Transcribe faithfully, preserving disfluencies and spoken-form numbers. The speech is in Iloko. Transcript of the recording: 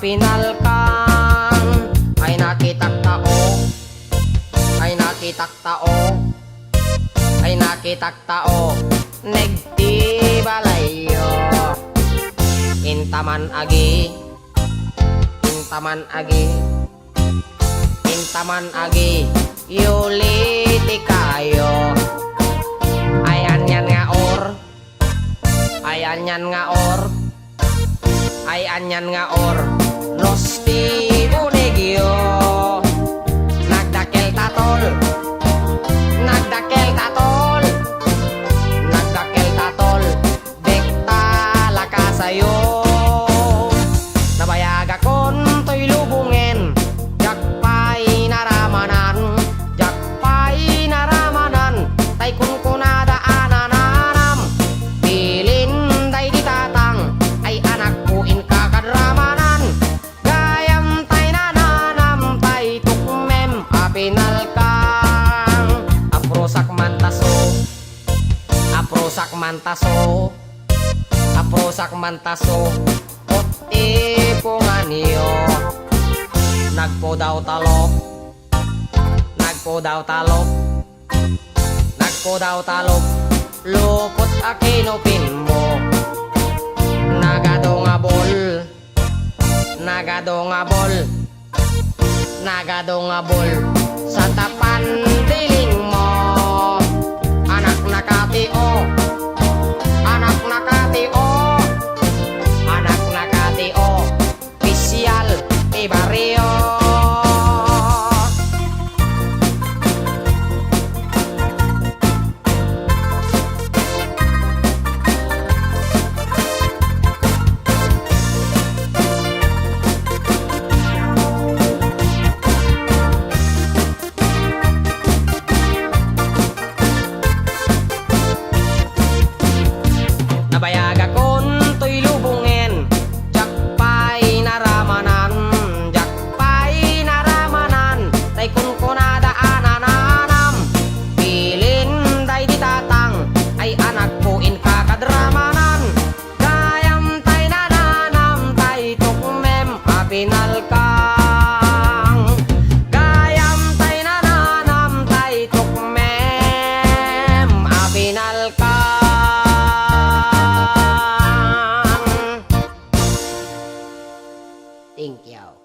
Pinalkan, ay nakitak tao, ay nakitak tao, ay nakitak tao, nagti balayyo. Intaman agi, intaman agi, intaman agi, yuli ti kayo. Ay anian nga or, ay anian nga or, ay anian nga or, no ti unegyo. Nagdakkel ta tol, nagdakkel ta tol, nagdakkel ta tol, bek ta lakasayo. Nabayagakon toy lubongen, diak pay naramanan, diak pay naramanan, tay kunkunada a nananam. Bilin daydi tatang, ay anakko, inka kad ramanan. Gayam tay nananam, tay tukmem a pinalkang. Aprusak man taso, aprusak man taso, aprusak man taso, ot ipunganyo. Nagpudaw talok, nagpudaw talok, nagpudaw talok, lupot a kinupinmo. Nagadu nga bol, nagadu nga bol, nagadu nga bol, sa tapan dilingmo. Anak na katio, anak na katio, anak na katio, opisyal ti barrio. Nabayagakon toy lubongen, diak pay naramanan, diak pay naramanan, tay kunkunada a nananam. Bilin daydi tatang, ay anakko, inka kad ramanan. Gayam tay nananam, tay tukmem a pinalkang. Gayam tay nananam, tay tukmem a pinalkang. Thank you.